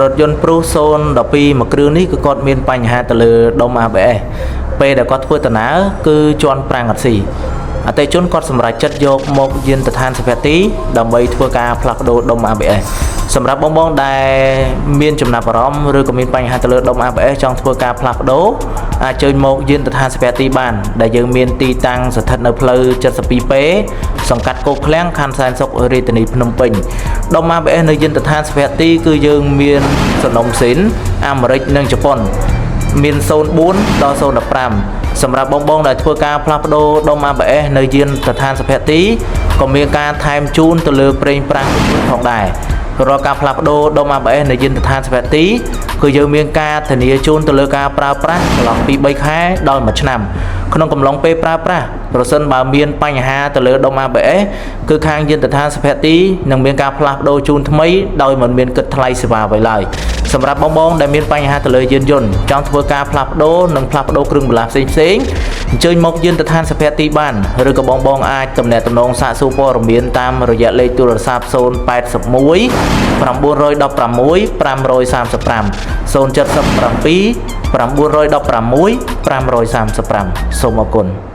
រថយន្ត Prius 012មួយគ្រឿងនេះគឺគាត់មានបញ្ហាទៅលើដុំ ABS ពេលដែលគាត់ធ្វើដំណើរគឺជាន់ប្រាំងអត់ស៊ីអតិថិជនគាត់សម្រេចចិត្តយកមកយានដ្ឋានសុភទីដើម្បីធ្វើការផ្លាស់ប្ដូរដុំ ABS សម្រាប់បងបងដែលមានចំណាប់អារម្មណ៍ឬក៏មានបញ្ហាទៅលើដុំ ABS ចង់ធ្វើការផ្លាស់ប្ដូរអាចជើញមកយានដ្ឋានសុភទីបានដែលយើងមានទីតាំងស្ថិតនៅផ្លូវ 72P សង្កាត់គោកឃ្លាំងខណ្ឌសែនសុខរាជធានីភ្នំពេញដុំ ABS នៅយានដ្ឋានសុភទីគឺយើងមានសនំស៊ីនអាមេរិកនិងជប៉ុន មាន04ដល់015សម្រាប់បងបងដែលធ្វើការផ្លាស់ប្ដូរដុំ ABS នៅយានដ្ឋានសុភទីក៏មានការថែមជូនទៅលើប្រេងប្រាំងផងដែររាល់ការផ្លាស់ប្ដូរដុំ ABS នៅយានដ្ឋានសុភទីគឺយើងមានការធានាជូនទៅលើការប្រើប្រាស់ចន្លោះពី3ខែដល់1ឆ្នាំក្នុងកំឡុងពេលប្រើប្រាស់ប្រសិនបើមានបញ្ហាទៅលើដុំ ABS គឺខាងយានដ្ឋានសុភទីនឹងមានការផ្លាស់ប្ដូរជូនថ្មីដោយមិនមានគិតថ្លៃសេវាអ្វីឡើយសម្រាប់បងបងដែលមានបញ្ហាទៅលើយានយន្តចង់ធ្វើការផ្លាស់ប្ដូរនិងផ្លាស់ប្ដូរគ្រឿងបន្លាស់ផ្សេងផ្សេងៗអញ្ជើញមកយានដ្ឋានសុភទីបានឬក៏បងបងអាចទំនាក់ទំនងសាកសួរព័ត៌មានតាមរយៈលេខទូរស័ព្ទ081 916 535 077 916 535សូមអរគុណ។